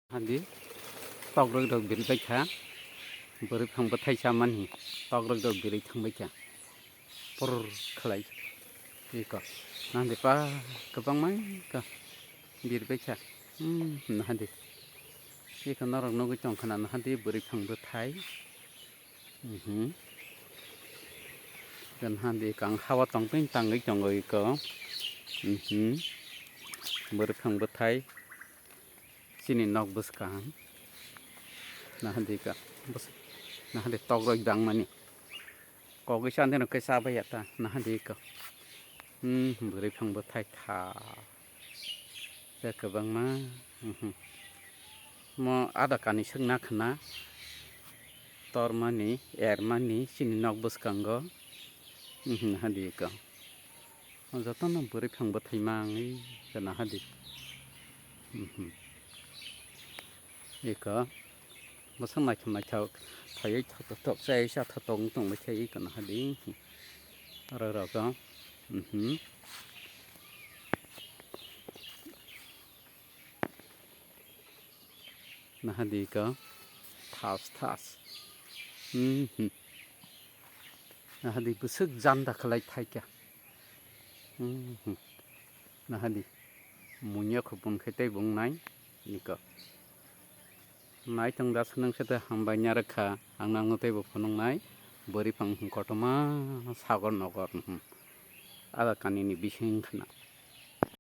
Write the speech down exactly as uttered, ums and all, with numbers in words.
Hadi, tokrok rok birwi baikha, bwrwi phang bwthai chamani, tokrok rok birwi thangbaikha, purr khlai, iko, nahadi pa, kwbangma ka, birwi baikha, hmm, nahadi, iko norok nugwi tongkha na, nahadi bwrwi phang bwthai, mhm, nahadi kang hawa tongpin tangwi tongo iko, mhm, bwrwi phang bwthai. Chini nok bwskang. Nahadi ka. Bwswk. Nahadi tokrok dangmani. Kogwi sandino khe chabai ya ta. Nahadi ka. Hmm, bwrwi phang bwthai tha. Khe kwbangma. Mhm. Mo ada kani swkna khna. Tormani, ermani, chini nok bwskango. Mhm, nahadi ka. O jotono bwrwi phang bwthai mangwi gana hadi. Mhm. Eko bwswk naithok naithok khaiwi thok thok thok chai sa thok thok wng tongbai khe eko nahadi. Oro rogo. Mhm. Nahadi eko thas thas. Mhm. Nahadi bwswk janda khlai thaikha. Mhm. Nahadi munya khupun khe tei bung nai niko. Naitong da swnang se tei hambai nya rwkha ang nangno tei bo phunuk nai bwrwi phang kotorma sagor nogor. Mhm. Ada kanini bising khna.